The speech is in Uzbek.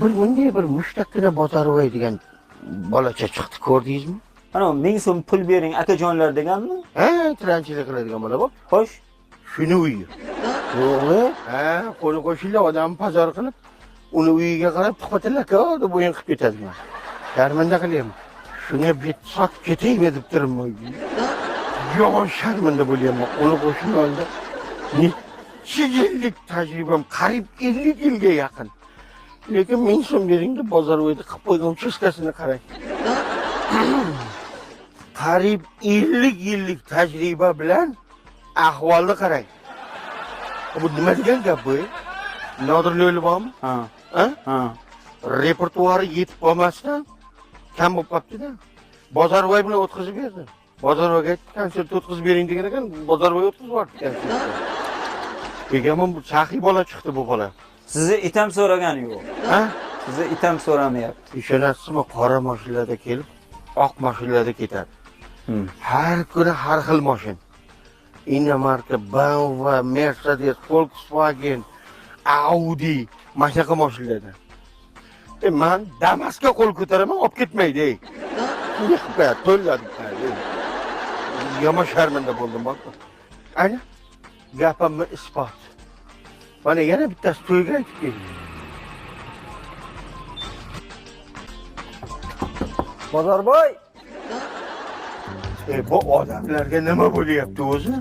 Bir bunday bir mushtakkina Bozorvoy degan bolacha chiqdi, ko'rdingizmi? Ana 1000 so'm pul bering akajonlar deganmi? Ha, tilanchilik qiladigan bola bor. Xo'sh. Shuni uyi. Yo'qli. Ha, qo'ni qo'shnilar odam pazar qilib, uni uyiga qarab tuhfatilla aka deb o'yin qilib ketadigan. Sharmanda qilyapman. Shunga bet sotib ketaymi deb turibman. Yomon sharmanda bo'lyapman. Uni qo'shni oldi. Necha yillik tajribam, qariyb 50 yilga yaqin. Lekin 1000 so'm bering deb Bozorboyda qilib qo'ygan uchastkasini qarang. Qariyb 50 yillik tajriba bilan ahvolni qarang. Bu nima degan gap bu? Nodir Lo'li bormi? Ha. Ha? Ha. Repertuari yetib bo'lmasdan kam bo'lib qolibdi-da. Bozorboy bilan o'tkazib berdi. Bozorboyga konsert o'tkazib bering degan ekan, Bozorboy o'tkazib yubordi konsertni. Egaman, bu saxiy bola chiqdi bu bola. Sizni itam so'ragani yo'q. Ha? Sizni itam so'ramayapti. Ishonasizmi, qora mashinalarda kelib, oq mashinalarda ketadi. Har kuni har xil mashina. Иномарка, BMW, Mercedes, Volkswagen, Audi, mana shunaqa mashinalarda. Man Damasga qo'l ko'taraman, olib ketmaydi, ey. Shunday qilib qo'yadi, to'llatib qo'yadi. Yomon sharmanda bo'ldim, bor. Ana gapimni isbot. Mana yana bittasi to'yga aytib keldi. Bozorboy. Bu odamlarga nima bo'lyapti o'zi?